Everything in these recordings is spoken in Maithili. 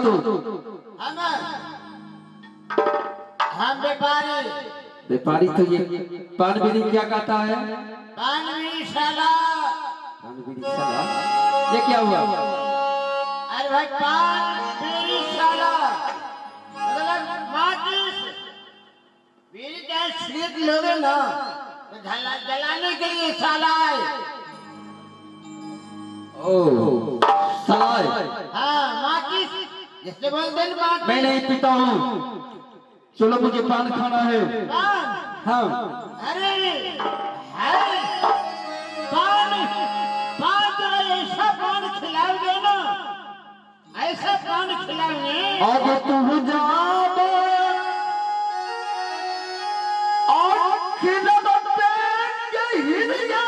हो तू? हम हम व्यापारी। व्यापारी तो ये पान बीड़ी क्या कहता है? पान बीड़ी साला। पान बीड़ी साला, ये क्या हुआ? अरे भाई पान बीड़ी साला मतलब माचिस बीड़ी चाहे सिगरेट लोगे ना तो जलाने के लिए साला है। ओ सलाह। हाँ माचिस जिससे बोलते हैं माचिस। मैं नहीं पीता हूँ, चलो मुझे पान खाना है। पान? हाँ। अरे है पान, पान तो ऐसा पान खिलाओगे ना, ऐसा पान खिलाओगे। अब तू जाब और खिलबते हिरिया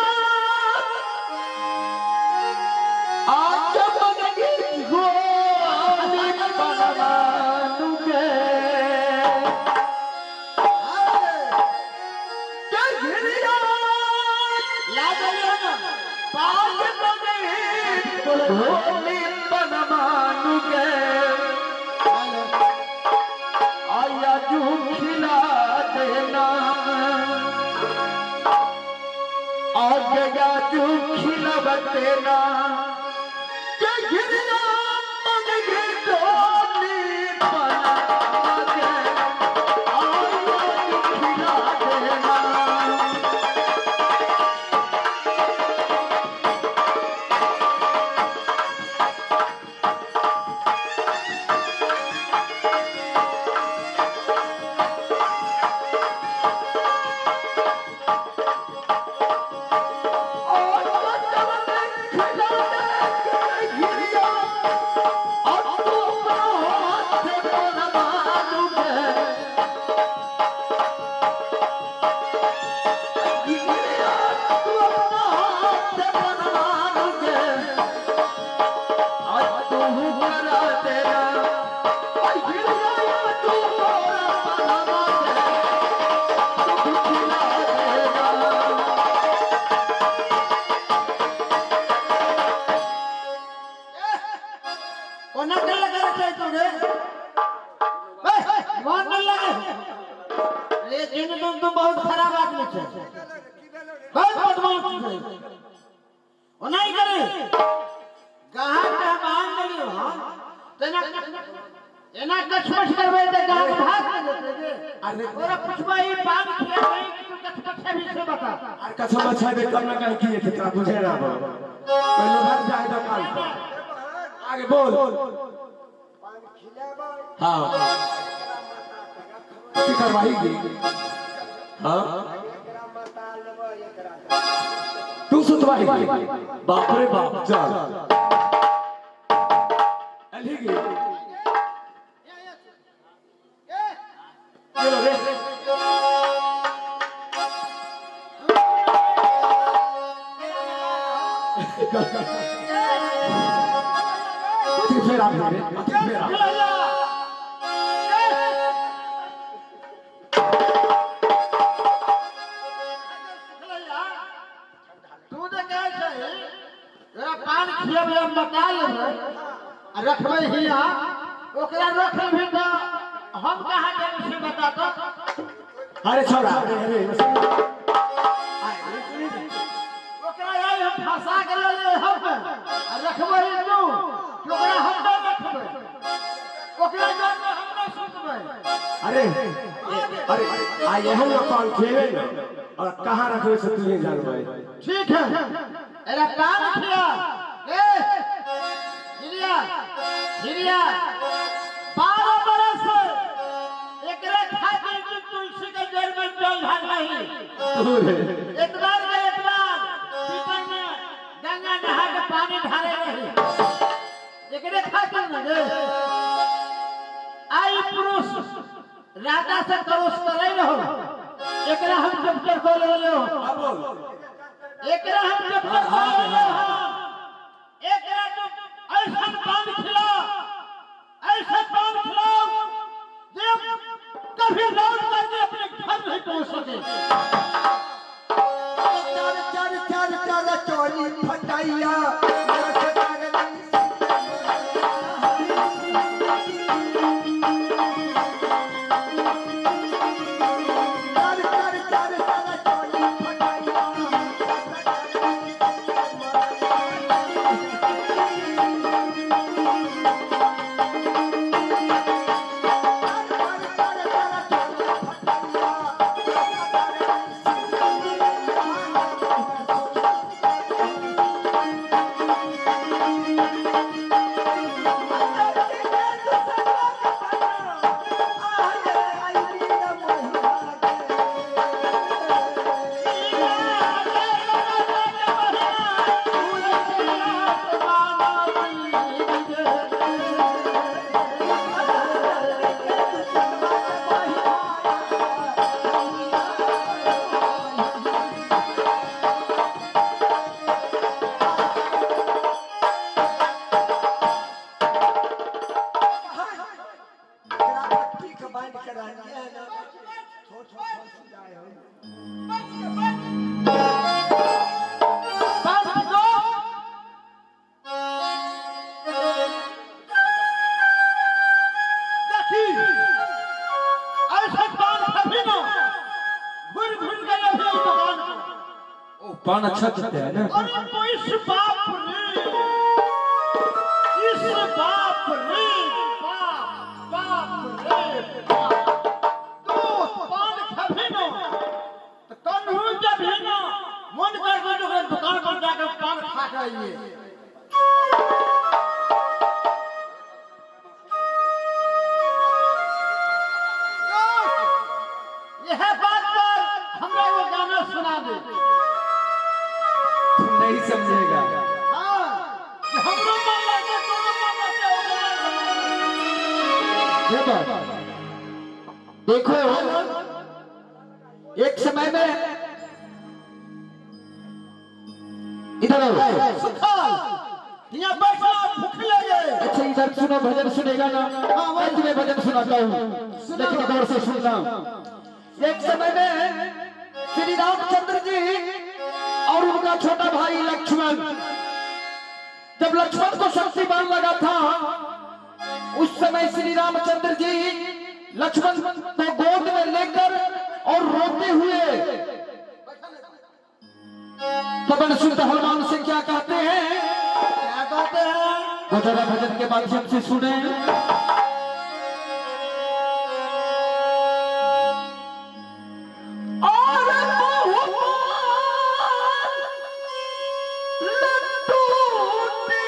आज मन की झोली बनवानु के के हिरिया ला दे ना पान। आज मन झोली बनवानु के आया जू खिला देना, आगे जू खिलवते ना के गिरिया मन की डोली बना के आया जू खिला देना। और जब खिला दे गिरिया और तू अपना हाथ बनवा के गिरिया तू अपना हाथ बनवा के आज तू करा तेरा और गिरिया तू मोरा बनवा के तू खिला देना। ओना कर लगा रखे तू रे, मन न लगे रे। जिन तुम तुम बहुत खराब आदमी छे, बहुत बदमाश छे। ओना ही करे गाहक के हम आन देलियो। हां तेना एना कछमछ करबै त गाहक भाग के जेतै रे। अरे ओरा पुछबै ई पान खियाबै कि तू कछमछ भी से बता। अरे कसम अच्छा बे कम ना कहे किए थे तोरा बुझे ना बा। पहले घर जाए दुकान पर आगे बोल। हाँ की करवाही की? हाँ तू सुतवाही की? बाप रे बाप, चल अली की चलो रे। अथी फेर आबी रे, अथी फेर आबी। तू तऽ कहै छै तोरा पान खियेबै हम बता लेबै आ रखबै हियाँ, ओकरा रख लेबही तऽ हम कहाँ जेबै से बता तो। अरे छोरा, अरे अरे ओकरा आई हम फंसा के ले ले हम आ रखबै तू कि ओकरा हम नहि रखबै, ओकरा जर में हम नहि सुतबै। अरे अरे आ एहन ना पान खिएबे ना और कहाँ रखबे से तू नहीं जानबे। ठीक है, अरे पान खिया ए हिरिया हिरिया 12 बरस एकरे खातिर तू तुलसी के जड़ में जल ढाल नहीं। तू रे एतवार के एतवार पीपल में गंगा नहा के पानी ढारे रही एकरे खातिर न रे। आई पुरुष राजा से करोस करे रहो, एकरा हम चैप्टर को ले लो, हाँ बोल। एकरा हम चैप्टर को ले लो। एकरा तो ऐसा पान खिला, ऐसा पान खिलाओ जे कभी लौट करके अपने घर नहीं पहुंच सके। चार चार चार चार चोली फटाइया। पान अच्छा देते हैं ना। अरे पैस बाप रे, इस बाप रे बाप, बाप रे बाप। तू पान खभी न तो कन्हू जभी न मन कर दे ओकरा दुकान पर जाके पान खा के आइए। यह बात पर हमरा वो गाना सुना दे। तुम नहीं समझेगा। हाँ, कि हमरो मन लगे, तोरो मन लगे, ओकरो मन लगे। ये बात देखो, एक समय में इधर आओ। सुखल यहाँ बैठा भूख लगे। अच्छा इधर सुनो, भजन सुनेगा ना? मैं तुम्हें भजन सुनाता हूँ, लेकिन गौर से सुनना। एक समय में श्री रामचंद्र जी और उनका छोटा भाई लक्ष्मण, जब लक्ष्मण को शक्तिमान लगा था उस समय श्री रामचंद्र जी लक्ष्मण को गोद में लेकर और रोते हुए पवन सुत हनुमान से क्या कहते हैं? क्या कहते हैं? वो जरा भजन के माध्यम से सुने। और बहुमान लटूटी,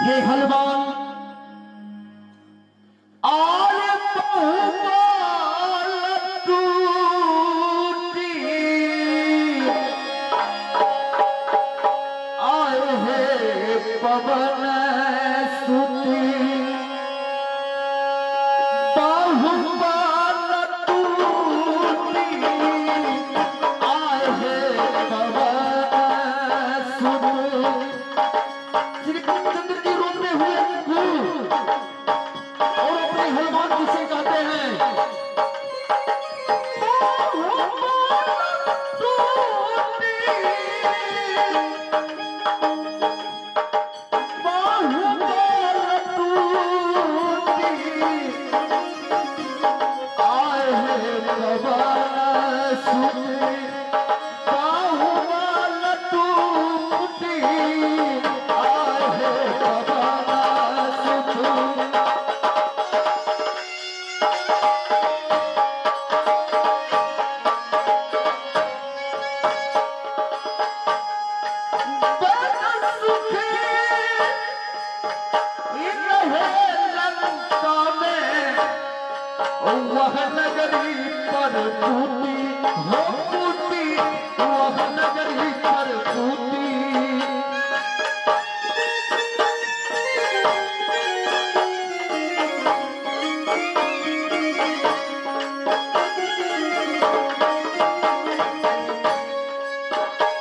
हे हनुमान, और बहुमान टूटी, आए हे पवन सुती, बाहुबल टूटी, आए हे पवन सुती। श्री रामचंद्र जी रोते हुए और अपने हनुमान जी से कहते हैं, बाहुबल टूटी, बाहुबल टूटी, आए हे पवन सुती, बाहुबल टूटी, आए हे पवन सुती। बन सुखी रहे लंका में, वह नगरी पर टूटी, हो टूटी, वह नगरी पर टूटी।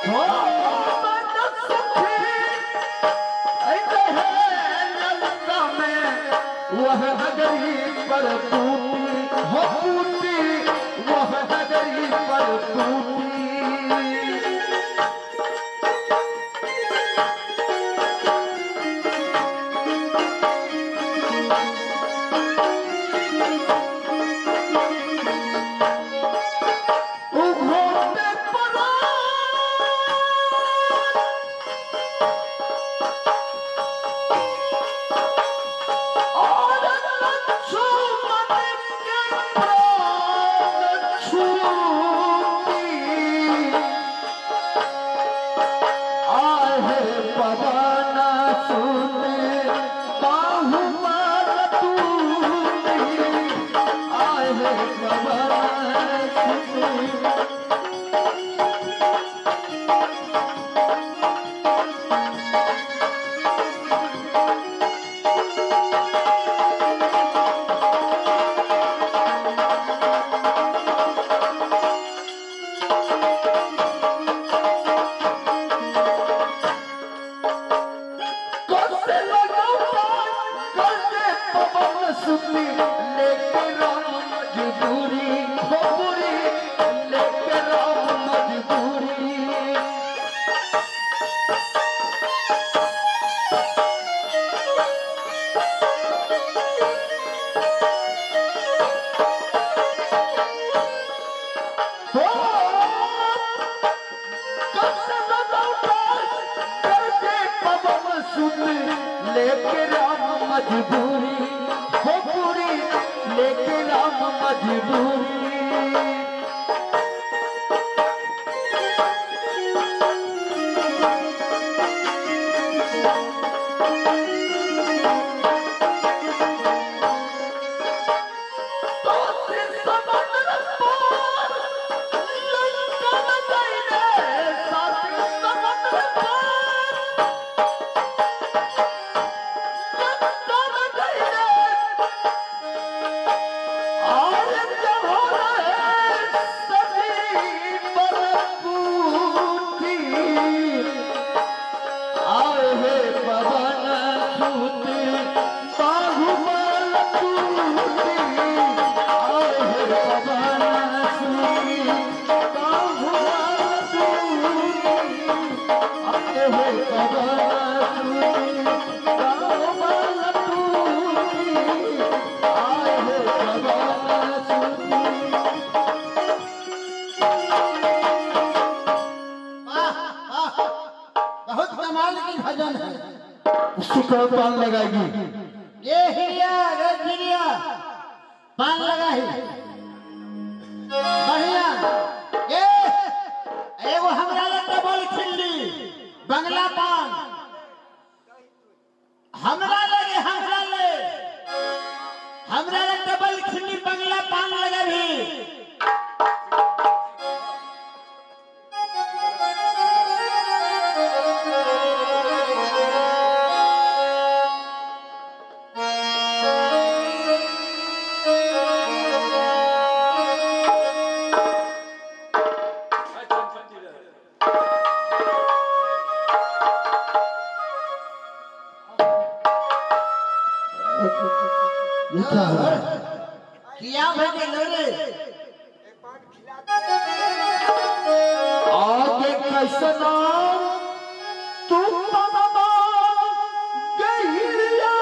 हो बन सुखी रहे लंका में, वह नगरी पर टूटी, हो टूटी, वह नगरी पर टूटी। उघोटे परा और लक्ष्मण के प्राण छूटी, आहे पवन सुत, बाहुबल टूटी, आहे पवन सुत। कसे लगौटा करके पवन सुती, लेके राम मजबूरी, हो बुरी, लेके राम मजबूरी। लेके राम मजबूरी हो पूरी लेके राम मजबूरी। बहुत कमाल की भजन है। उसको कौन पान लगाएगी? ये हिरिया रे हिरिया पान लगा ही बढ़िया। ये एगो हमरा ले डबल खिल्ली बंगला पान हमरा लगे हमरा ले डबल खिल्ली बंगला पान लगा भी। किया रे आगे कैसना तू बाबा गहिरिया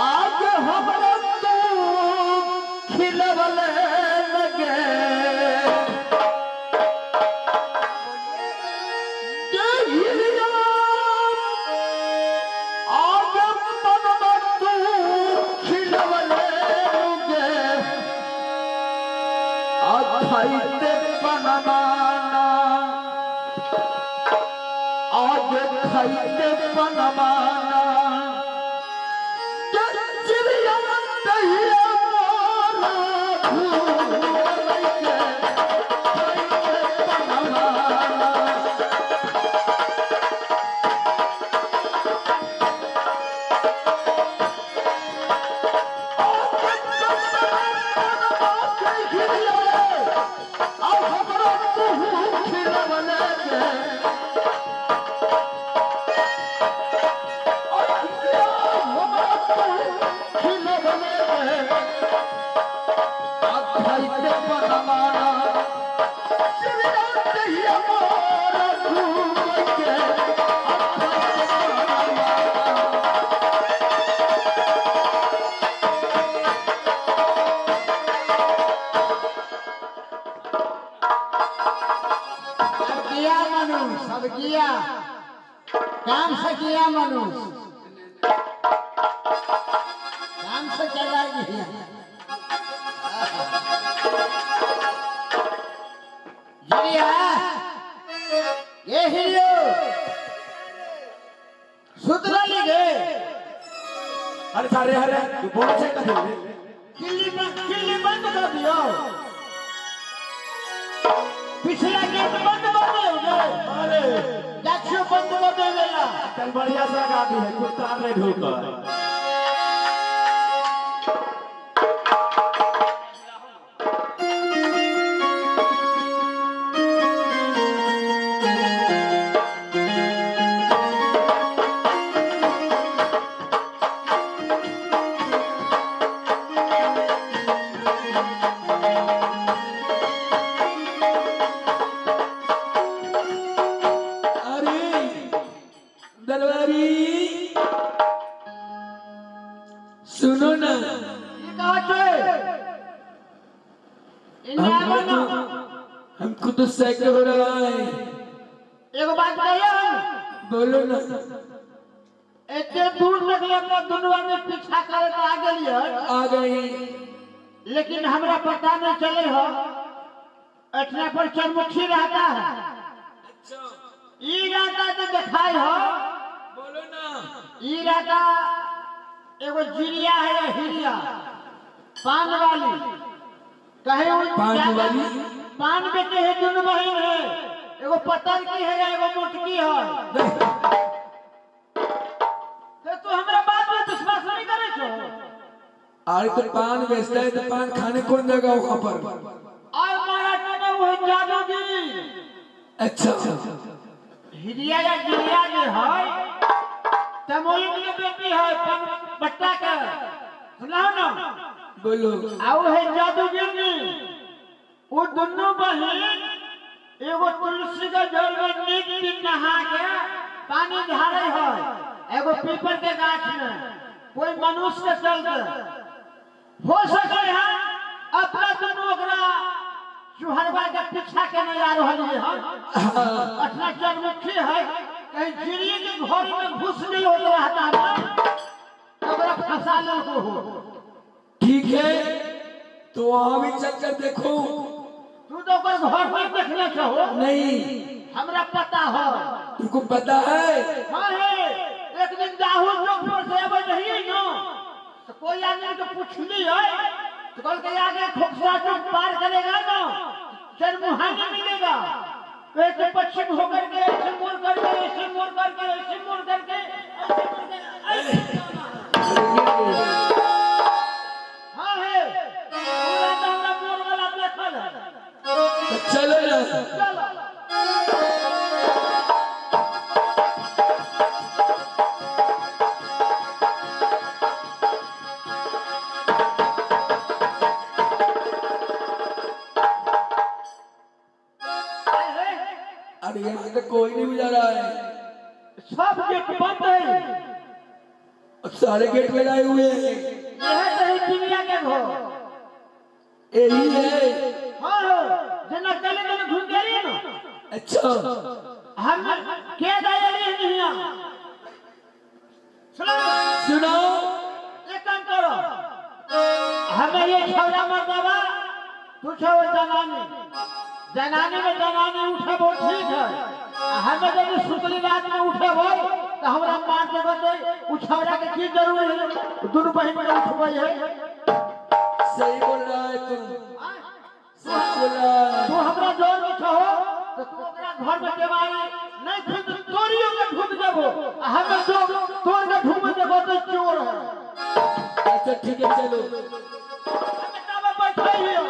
आगे हमरा तू खिलवले लगे गहिरिया आगे बाबा तू खिलवले लगे खाइते पनमाना आज खाइते पनमाना चिड़िया दहिया मोरा भूल के खाइते पनमाना। मनुष्य सब किया काम से किया मनुष्य काम से चला गया। ये हिरियो सुतरा ली गए। अरे सारे अरे तू बोल से कथी किल्ली बंद कर दियो पिछला गेट बंद कर दियो। अरे देखियो बंद कर देवेला चल बढ़िया से लगा दी है कुत्ता नहीं ढूक। सुनो ना, हमको तो शक हो रहा है। एक बात कहिए हम। बोलो ना। एते दूर तक अपना दुनू आदमी पीछा करैत आ गेलियै। आ गई। लेकिन हमरा पता नहीं चले हो, एठना पर चरमुखी रहता है। अच्छा। ई रहता तो दिखाई हो। बोलो ना। ई रहता एगो जिरिया है या हिरिया पान वाली, कहे उन पान वाली? पान बेचे है, दोनों बहन है, एगो पतल की है या एगो मोटकी है। तो तू हमरा बात में विश्वास नहीं करे छो? अरे तो पान बेचता है तो पान खाने कौन जगह वहां पर? और महाराज ने वो जादूगिरी। अच्छा। हिरिया या जिरिया जे है तमोली के बेटी है पान बट्टा के, सुनाओ ना। बोलो। आउ है जादूगिरी, वो दोनों बहन एगो तुलसी के जल में नीक दिन नहा के पानी ढारे है एगो पीपल के गाछ में, कोई मनुष्य के चलते हो सके है अपना दोनों ओकरा चुहरवा के पीछा के नहीं आ रही है। अठना चरमुखी है, कहीं चिड़िया के घर में घुस नहीं होता रहता है तो ओकरा फंसा लेलको हो। ठीक है, तो वहां भी चल कर देखो। तू तो ओकर घर नहीं देखने छहो? नहीं। हमरा पता हो। तुमको पता है? हाँ है, एक दिन राहुल चौक पर से अबे नहीं न तो कोई आदमी के पूछली है तो कल के आगे खोखसा चौक पार करेगा ना चरमुहानी मिलेगा, ऐसे पश्चिम होकर के ऐसे मोड़ करके ऐसे मोड़ करके ऐसे मोड़ करके ऐसे मोड़ करके ऐसे जाना है। हाँ है, पूरा तो हमरा मोड़ वाला देखल है। तो चलो ना। चलो। अरे यहाँ तो कोई नहीं बुझा रहा है। सब गेट बंद है। अब सारे गेट लगाए हुए हैं। यह तो है चिड़िया के घर। यही है। हाँ हो, जना चले दिन घूम गए ना। अच्छा। हम के दायरी नहीं यहाँ। सुनो। सुनाओ। एक काम करो, हमें ये छौरा मर्दाबा तू छो जनानी, जनानी में जनानी उठे वो ठीक है, हमें जब सुतली रात में उठे वो तो हमरा मार के बंदे उ छौरा के की जरूरी है, दोनों बहन में उठबै है। सही बोल रहा है तू, सही बोल रहा है। तू हमरा जोर में छहो तो तू ओकरा घर में देवारी नहीं खुद तोरियो के ढूंढ देबो, आ हमें जो तोड़ के ढूंढ देबो तो चोर है। अच्छा ठीक है चलो। हमें ताबा बैठे ही हो।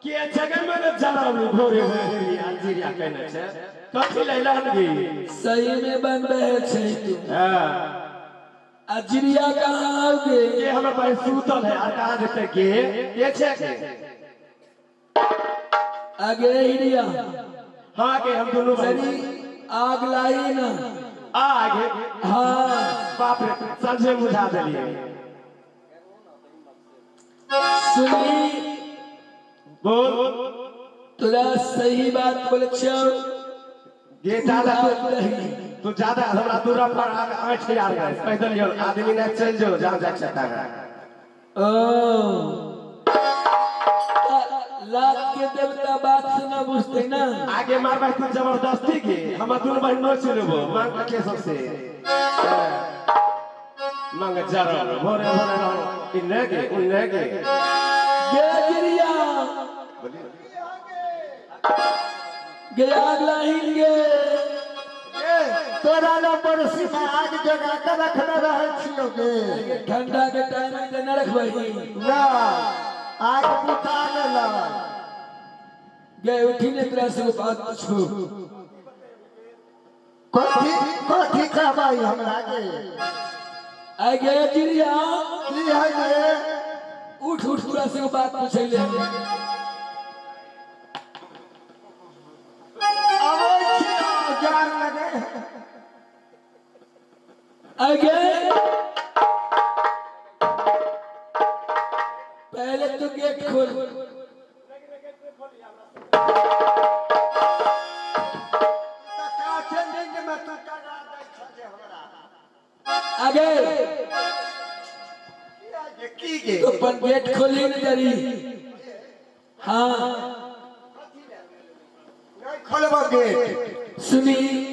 के जगह में न जरावनी भोरे भोरे अंजीरिया कहने छे कथी लैलन गी? सही में बन रहे छे तू। हां। अजरिया कहाँ आओगे? के हमर भाई सूतल है आ कहाँ जेते के के छे के? आगे हिरिया। हां के हम दोनों भाई। सरी आग लाई ना। आग? हाँ। बाप रे संझे बुझा देलिए। सुनी बोल। तोरा सही बात बोले छो। गे ज्यादा तू ज्यादा हमरा दूरा पर आग आठ यार गए पैदल यो आदमी ने चल जो जहां जा सकता है। ओ लात के देवता बात से ना बुझते ना। आगे मार भाई तू जबरदस्ती के हम दोनों भाई न चलबो मांग के सबसे मांग जरा भोरे भोरे रहो इन्ने के उन्ने के गे गे आग लाहिंगे। तोरा ला बरसी में आग जगा के रखने रहे छियो गे। ठंडा के टाइम में तो न रखबही ना, आग बुता गेल। गे उठी ने तोरा से बात पूछो। कथी कथी कहबै हमरा गे? आइ गे जिरिया। की है गे? उठ उठ तोरा से बात पूछै ले। अबै छियो जान लगे। आइ गे आगे की गे तो अपन गेट खोली न जरी। हाँ। नहीं खोलबो गेट। सुनी।